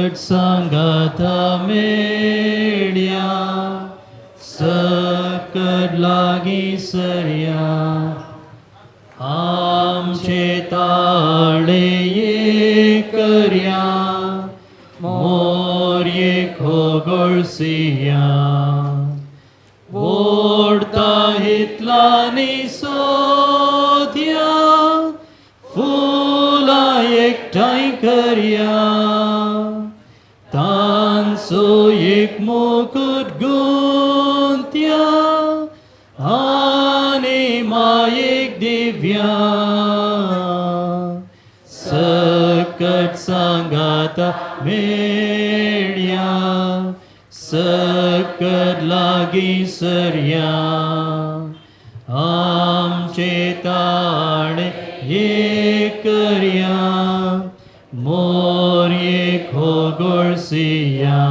सकट सांगाता मेळया, सकट लागीं सरया, आमचे ताळे एक करया, मोरये खोगोळसिया. वोडता हितलांनी सोदया, फुलां एकठांय करया, तांचो एक मुकुट गुंत्या आनी मायेक दिव्या. सकट सांगाता मेळया, सकट लागीं सरया, आमचे ताळे एक करया, मोरये खोगोळसिया.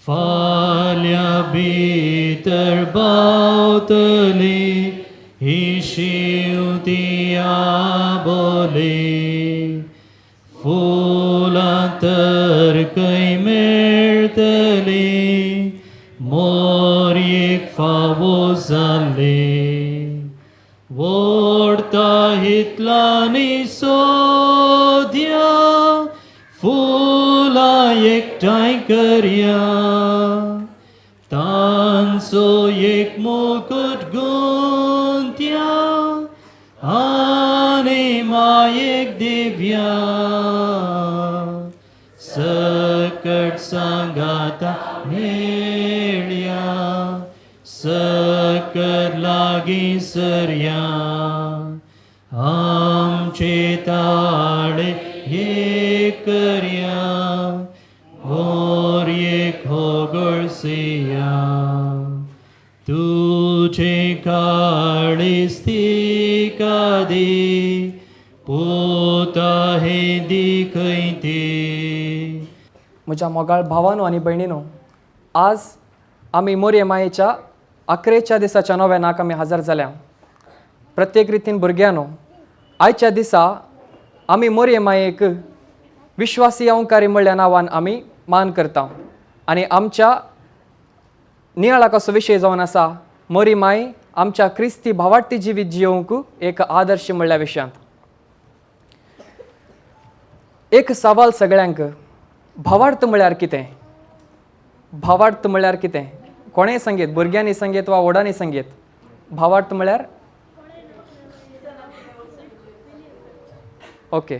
फाल्यां भितर बावतली ही शिंवती आबोली, फुलां तर खंय मेळटली मोरयेक फावो जाल्ली. वोडता हितलांनी सोदया, फुलां एकठांय करया, तांचो एक मुकुट गुंत्या आनी मायेक दिव्या. सकट सांगाता मेळया, सकट लागीं सरया, आमचे ताळे एक करया, मोरये खोगोळसिया. तुझे काळीज तिका दी, पुता हे दी खंय ती. म्हज्या मोगाळ भावानो आनी भयणीनो, आज आमी मोरये मायेच्या आकरेच्या दिसाच्या नोवेनाक आमी हजर जाल्या. प्रत्येक रितीन भुरग्यांनो, आयच्या दिसा आमी मोरये मायेक विश्वासी अंकारी म्हणल्या नांवान आमी मान करता आनी आमच्या नियाळाक असो विशय जावन आसा, मोरी माय आमच्या क्रिस्ती भावार्थी जिवीत जियोवंक एक आदर्श म्हणल्या विशयांत. एक सवाल सगळ्यांक, भावार्थ म्हळ्यार कितें? भावार्थ म्हळ्यार कितें? कोणेय सांगीत, भुरग्यांनी सांगीत वा व्हडांनी सांगीत, भावार्थ म्हळ्यार? ओके,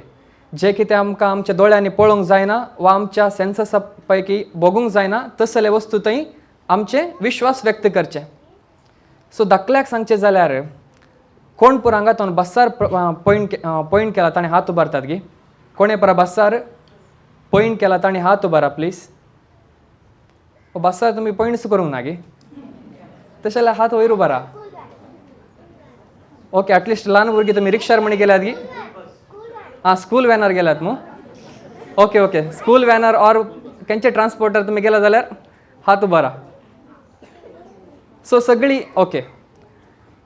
जें कितें आमकां आमच्या दोळ्यांनी पळोवंक जायना वा आमच्या सेन्ससा पैकी भोगूंक जायना तसले वस्तू थंय आमचे विश्वास व्यक्त करचे. सो धाकल्याक सांगचें जाल्यार कोण पुरो हांगा तो बस्सार पॉयंट पॉयंट केला ताणें हात उबारतात गी? कोणें पुरो बस्सार पॉयंट केला ताणें हात उबारा प्लीज. बस्सार तुमी पॉयंट्स करूंक ना गी? तशें जाल्यार हात वयर उबारा. ओके, एटलिस्ट ल्हान भुरगीं तुमी रिक्षार म्हणी गेल्यात गी? आं, स्कूल व्हॅनार गेल्यात मू? ओके ओके, स्कूल व्हॅनार ऑर खंयचे ट्रान्सपोर्टर तुमी गेला जाल्यार हात उबारा. सो सगळीं ओके.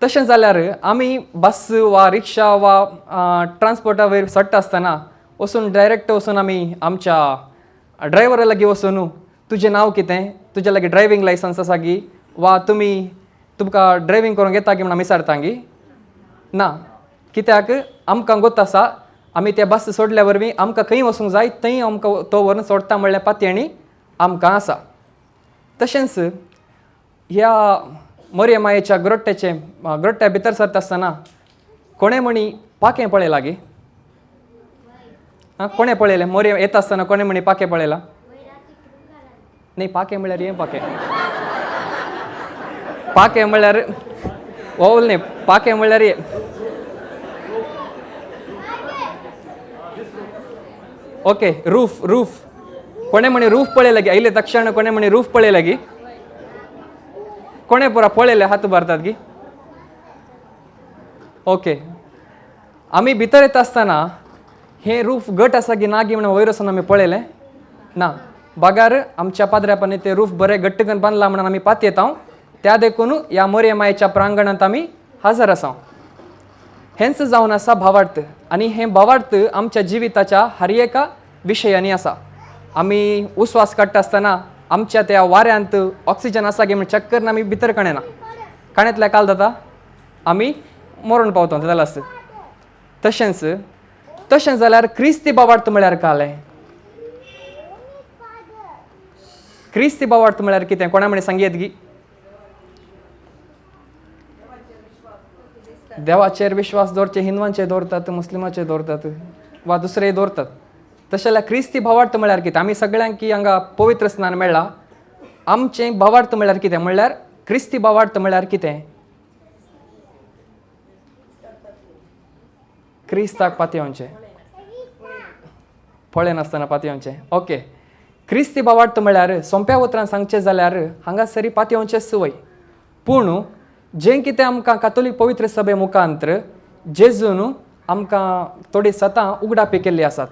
तशें जाल्यार आमी बस वा रिक्षा वा ट्रान्सपोर्टा वयर चडटा आसतना वचून डायरेक्ट वचून आमी आमच्या ड्रायव्हरा लागीं वचून तुजें नांव कितें, तुज्या लागीं ड्रायव्हींग लायसन्स आसा गी, वा तुमी तुमकां ड्रायव्हींग करूंक येता गी म्हण आमी विचारता गी? ना. कित्याक आमकां गोत आसा आमी ते बस सोडल्या वरवीं आमकां खंय वचूंक जाय थंय आमकां तो व्हरून सोडटा म्हणल्यार पातयेणी आमकां आसा. तशेंच ह्या मोरये मायेच्या ग्रोट्ट्याचे ग्रोट्ट्या भितर सरता आसतना कोणें म्हणी पाखें पळयलां गी? आं, कोणें पळयलें? मोरये येता आसतना कोणें म्हणी पाखें पळयलां? न्ही, पाखें म्हळ्यार हें पाखें, पाखें म्हळ्यार ओवल न्ही, पाखें म्हळ्यार हें. ओके, रूफ रूफ कोणें म्हणी रूफ पळयला गी? आयले तक्षण कोणें म्हणी रूफ पळयला गी? कोणें पुरा पळयलें? हात उबारतात गी? ओके, आमी भितर येता आसतना हें रूफ घट आसा की ना गी म्हणून वयर वचून आमी पळयलें ना. बागार आमच्या पाद्र्यापांनी तें रूफ बरें घट्ट करून बांदलां म्हणून आमी पातयेता, त्या देखून ह्या मोरये मायेच्या प्रांगणांत आमी हजर आसा. हेंच जावन आसा भावार्थ आनी हें भावार्थ आमच्या जिविताच्या हर एका विशयांनी आसा. आमी उस्वास काडटा आसतना आमच्या त्या वाऱ्यांत ऑक्सिजन आसा गे म्हण चॅक करून आमी भितर काणेना काणेंतल्या काल जाता आमी मरण पावता जाल्यार आसता. तशेंच तशें जाल्यार क्रिस्ती बावार्थ म्हळ्यार कालें क्रिस्ती बावार्थ म्हळ्यार कितें कोणा म्हणे सांगयेत गी? देवाचेर विश्वास दवरचे हिंदवांचे दवरतात, मुस्लिमाचे दवरतात वा दुसरेय दवरतात. तशें जाल्यार क्रिस्ती भावार्थ म्हळ्यार कितें? आमी सगळ्यांक की हांगा पवित्र स्नान मेळ्ळां. आमचें भावार्थ म्हळ्यार कितें? म्हणल्यार क्रिस्ती भावार्थ म्हळ्यार कितें? क्रिस्ताक पातयेवचें, पळयनासतना पातयेवचें. ओके, क्रिस्ती भावार्थ म्हळ्यार सोंप्या उतरान सांगचें जाल्यार हांगासरी पातयेवचें संवय. पूण जें कितें आमकां कातोलीक पवित्र सभे मुखांत्र जेजून आमकां थोडीं सतां उगडापी केल्लीं आसात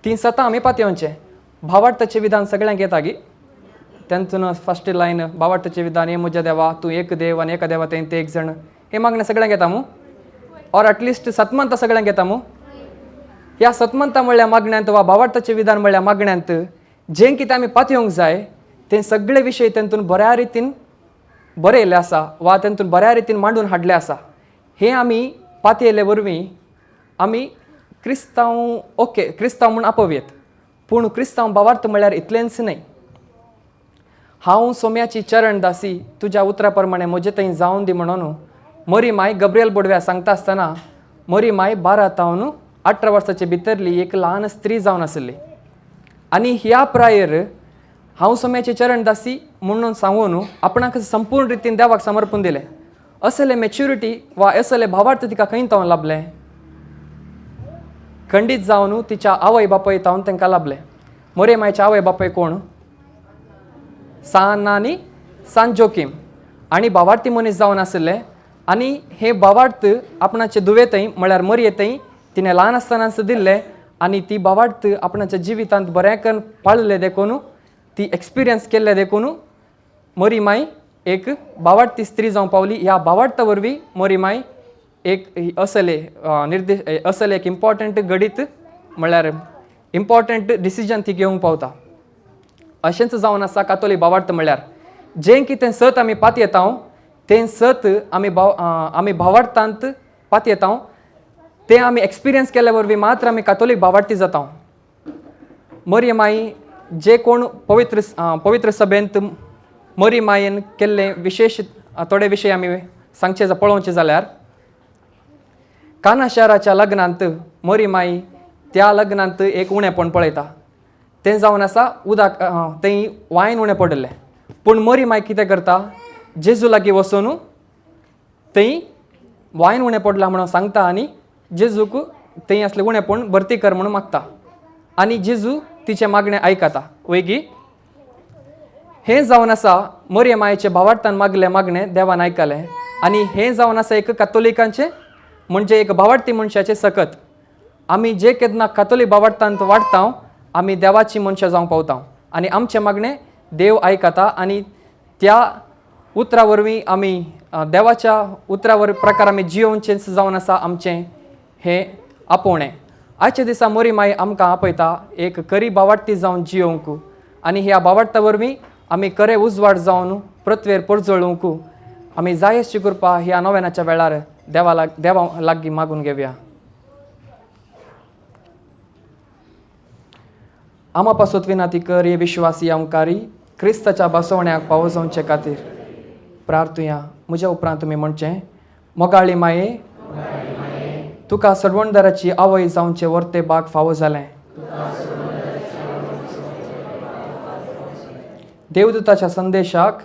तीं सतां आमी पातयेवचें. भावार्थाचें विधान सगळ्यांक येता गी? तेंतून फर्स्ट लायन भावार्थाचें विधान, हे म्हज्या देवा तूं एक देव आनी एका देवा तें ते एक जण, हें मागणें सगळ्यांक येता मू? ऑर एटलिस्ट सतमंता सगळ्यांक येता मू? ह्या सतमंता म्हणल्या मागण्यांत वा भावार्थाचें विधान म्हणल्या मागण्यांत जें कितें आमी पातयेवंक जाय तें सगळे विशय तेंतून बऱ्या रितीन बरयल्लें आसा वा तेंतून बऱ्या रितीन मांडून हाडलें आसा. हें आमी पातयेल्ले वरवीं आमी क्रिस्तांव, ओके, क्रिस्तांव म्हूण आपोवयेत. पूण क्रिस्तांव भावार्थ म्हळ्यार इतलेंच न्हय. हांव सोम्याची चरण दासी, तुज्या उतरा प्रमाणे म्हजे थंय जावन दी म्हणून मरी माय गब्रियल बोडव्या सांगता आसतना मरी माय 12 तावन 18 वर्साचे भितरली एक ल्हान स्त्री जावन आसली. आनी ह्या प्रायर हांव सोम्याची चरण दासी म्हणून सांगून आपणाक संपूर्ण रितीन देवाक समर्पून दिलें. असले मॅच्युरिटी वा असले भावार्थ तिका खंय तावन लाभलें? खंडीत जावन तिच्या आवय बापाय तावन तांकां लाभलें. मोरे मायच्या आवय बापाय कोण? सान आनी सान जोकीम आनी भावार्थी मनीस जावन आशिल्ले. आनी हे भावार्थ आपणाचे दुवेतय म्हळ्यार मरयेतय तिणें ल्हान आसतनाच दिल्ले आनी ती भावार्थ आपणाच्या जिवितांत बऱ्या करून पाळिल्ले देखून, ती एक्सपिरियन्स केल्ले देखून मरी माय एक भावार्थी स्त्री जावंक पावली. ह्या भावार्था वरवीं मरी माय एक असले निर्देश, असले एक इम्पॉर्टंट घडीत म्हळ्यार इम्पॉर्टंट डिसिजन ती घेवंक पावता. अशेंच जावन आसा कातोलीक भावार्थ म्हळ्यार जें कितें सत आमी पातयेता तें सत आमी आमी भावार्थांत पातयेता तें आमी एक्सपिरियन्स केल्या वरवीं मात्र आमी कातोलीक भावार्थी जाता. मरी माई जे कोण पवित्र पवित्र सभेंत मरी मायेन केल्ले विशेश थोडे विशय आमी सांगचे पळोवचे जाल्यार काना शहराच्या लग्नांत मरी माई त्या लग्नांत एक उणेपण पळयता. तें जावन आसा उदक, थंय वायन उणें पडिल्लें. पूण मरी माई कितें करता? जेजू लागीं वचून थंय वायन उणें पडलां म्हणून सांगता आनी जेजूक थंय आसलें उणेपण भरती कर म्हणून मागता आनी जेजू तिचें मागणें आयकता वयगी. हें जावन आसा मरये मायेचें भावार्थान मागलें मागणें देवान आयकलें. आनी हें जावन आसा एक कातोलिकांचें म्हणजे एक भावार्थी मनशाचें सकत. आमी जे केन्ना कातोलीक भावार्थांत वाडटा आमी देवाची मनशां जावंक पावता आनी आमचें मागणें देव आयकता आनी त्या उतरा वरवीं आमी देवाच्या उतरा वर प्रकार आमी जियोवचेंच जावन आसा आमचें हें आपोवणें. आयच्या दिसा मोरी माई आमकां आपयता एक खरी भावार्थी जावन जियोवंक आनी ह्या भावार्था वरवीं आमी खरें उजवाड जावन पृथ्वेर परजळूंक आमी जाय अशी कृपा ह्या नव्यानाच्या वेळार देवा देवा लागीं मागून घेवया. आमा पासत विनाती कर हे विश्वासी आमकारी क्रिस्ताच्या बसवण्याक पावो जावचे खातीर प्रार्थुया. म्हज्या उपरांत तुमी म्हणचें, मोगाळी माये, तुका सरवणदाराची आवय जावचें वर्ते बाग फावो जालें. देवदूताच्या संदेशाक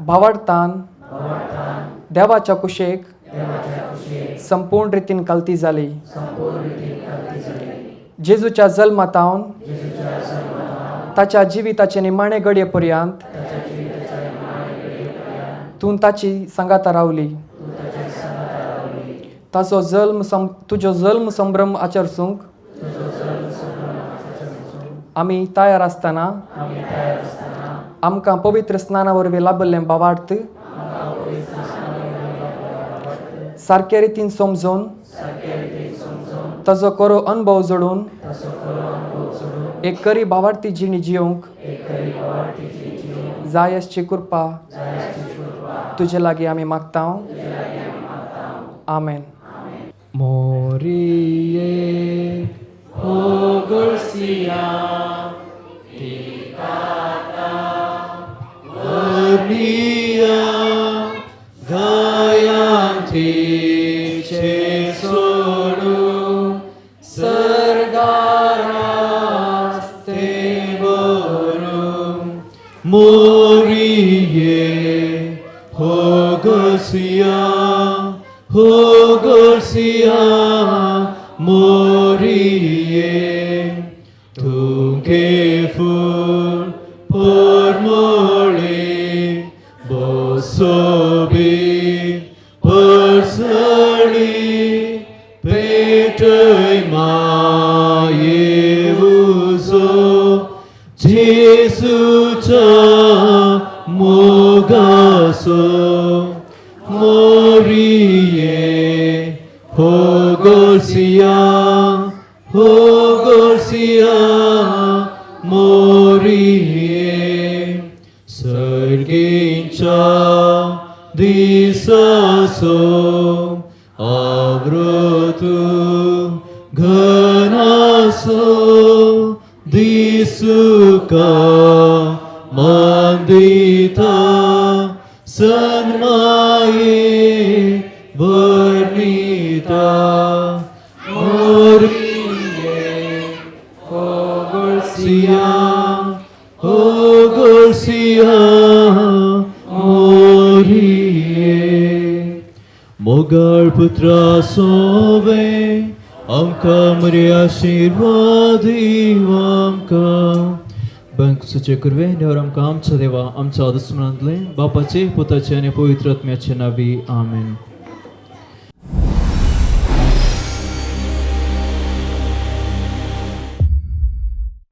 भावार्थान देवाच्या कुशेक संपूर्ण रितीन कलती जाली. जेजूच्या जल्मातावन ताच्या जिविताचे निमाणे घडये पर्यंत तूं ताची सांगाता रावली. ताचो जल्म तुजो जल्म संभ्रम आचरसूंक आमी तयार आसतना आमकां पवित्र स्नाना वरवीं लाभिल्लें भावार्थ सारके रितीन समजून ताचो खरो अणभव जोडून एक करी भावार्थी जिणी जियोंक जाय आसची कृपा तुजे लागीं आमी मागता. आमेन. मोरिये होगोळसिया वर्निया गायांतीचे सोडू सरदारास ते वरू. मोरिये होगोसिया होगोसिया मोरिये तुगे फूल परमोळे बसोबी परसळी पेटय माये उजो जेसूच्या मोगासो. मोरिये होगोसिया होगोसिया मोरिये सर्गींच्या दिसासो आवृतू घनासो दिसुका मांदिता सन्माये वर्णिता. मोरिये होगोळसिया होगोळसिया मोरिये. मोगाळ पुत्रा सोवे आमकां मरे आशिर्वाद आमकां बँकसूचे कुरवे नेवर आमकां आमच्या देवा आमच्या दुस्मनांतले बापाचे पुताचे आनी पवित्र आत्म्याचे नावी. आमेन.